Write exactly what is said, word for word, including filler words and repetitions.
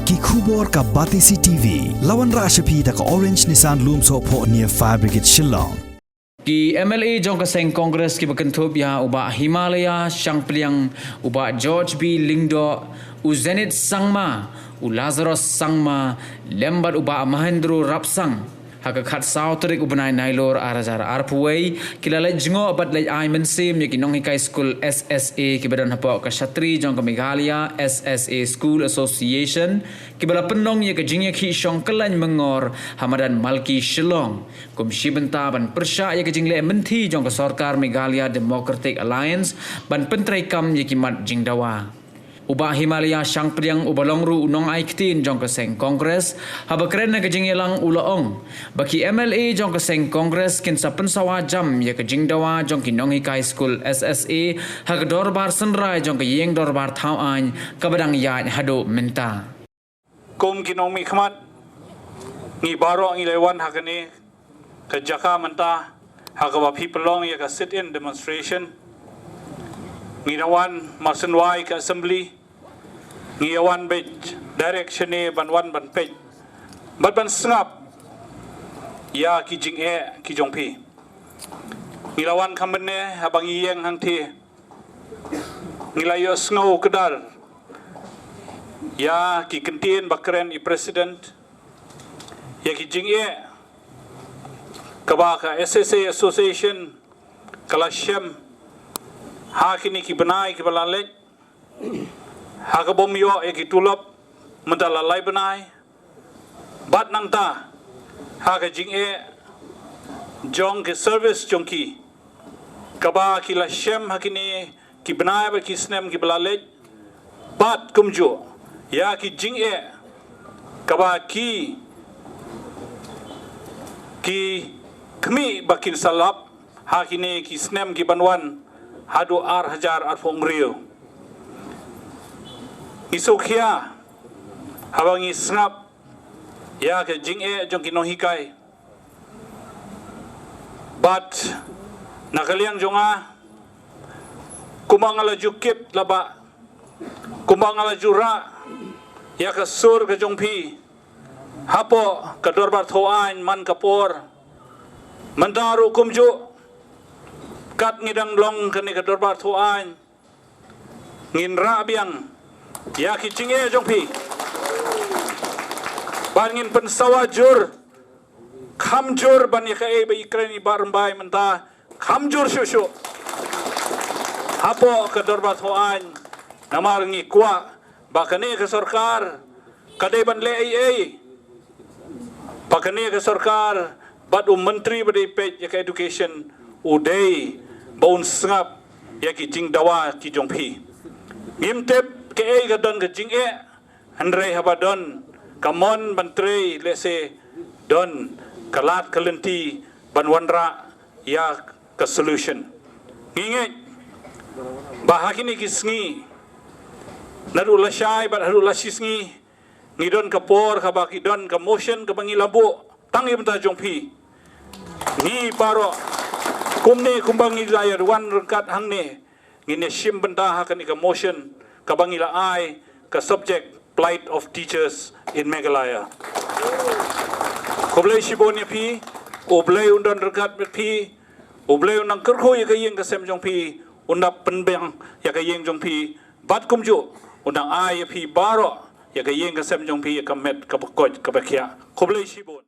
Ki khubor ka Batesi T V. La wanrah sha phi da ka Orange Nissan Lumsohphoh near Fire Brigade Shillong. Ki M L A jong ka seng Congress kiba kynthup ïa u Bah Himalaya Shangpliang, u Bah George B Lyngdoh, u Zenith Sangma, u Lazarus Sangma, lem bad u Bah Mahendro Rapsang, ha ka khatsaw tarik u bnai Nailur ar hajar arphew wei, ki la leit jngoh bad leit ai mynsiem ïa ki nonghikai skul S S A kiba don hapoh ka shatri jong ka Meghalaya S S A School Association, kiba la pynlong ïa ka jingïakhih shong kyllaiñ myngor ha madan Malki Shillong, kum shi bynta ban pyrshah ïa ka jingleh mynthi jong ka sorkar Meghalaya Democratic Alliance ban pyntreikam ïa ki mat jingdawa. U Bah Himalaya Shangpliang uba long ruh u nongai ktien jong ka seng Congress, haba kren ha ka jingïalang u la ong ba ki M L A jong ka seng Congress kin sa pynsawa jam ïa ka jingdawa jong ki nonghikai skul S S A ha ka dorbar synrai jong ka ïing dorbar thaw aiñ kaba dang ïaid haduh mynta. Kum ki nongmihkhmat, ngi baroh ngi la wan ha kane ka jaka mynta ha kaba phi pynlong ïa ka sit-in demonstration. Ngi la wan marsynwai ka assembly. Ngi la wan beit direct shane ban wan ban peit bad ban sngap ïa ki jingeh ki jong phi. Ngi la wan kham mynne haba ngi ïeng hangthie. Ngi la ïohsngew kdar ïa ki kyntien ba kren i president ïa ki jingeh kaba ka S S A Association ka la shem ha kine ki bnai kiba la leit, ha ka bym ïoh ïa ki tulop mynta la lai bnai, bad nangta ha ka jingeh jong ki service jong ki kaba ki la shem ha kine ki bnai bad ki snem kiba la leit, bad kumjuh ïa ki jingeh kaba ki ki khmih ba kin sa lap ha kine ki snem ki ban wan haduh ar hajar arphew hynriew. Ngi sngewkhia haba ngi sngap ïa ka jingeh jong ki nonghikai. Bad na ka liang jong nga, kumba nga la ju kit la ba, kumba nga la ju rah ïa ka sur ka jong phi hapoh ka dorbar thaw aiñ man ka por, mynta ruh kumjuh, kat ngi dang long kane ka dorbar thaw aiñ, ngin rah biang ïa ki jingeh jong phi. Bad ngin pynsawa jur, kham jur ban ïa kaei ba i kren i Bah Rymbai mynta, kham jur shuh shuh hapoh ka dorbar thaw aiñ. Namar ngi kwah ba kane ka sorkar ka dei ban leh ei ei, ba kane ka sorkar bad u myntri ba dei peit ïa ka education u dei ba un sngap ïa ki jingdawa ki jong phi. Ngim tip kaei ka don ka jingeh, hynrei haba don ka mon ban trei lehse don ka lad ka lynti ban wanrah ïa ka solution. Ngi ngeit ba ha kine ki sngi, naduh lashai bad haduh lashisngi, ngi don ka por kaba ki don ka motion kaba ngi la buh tang ïa bynta jong phi. Ngi baroh kumne kumba ngi la ïa wan ryngkat hangne, ngin ïa shim bynta ha kane ka motion kaba ngi la ai, ka subject Plight of Teachers in Meghalaya. Khublei shibun ïa phi, U Blei un don ryngkat bad phi, U Blei un nang kyrkhu ïa ka ïing ka sem jong phi, un da pynbiang ïa ka ïing jong phi, bad kumjuh un nang ai ïa phi baroh ïa ka ïing ka sem jong phi ïa ka met kaba koit kaba khiah. Khublei shibun.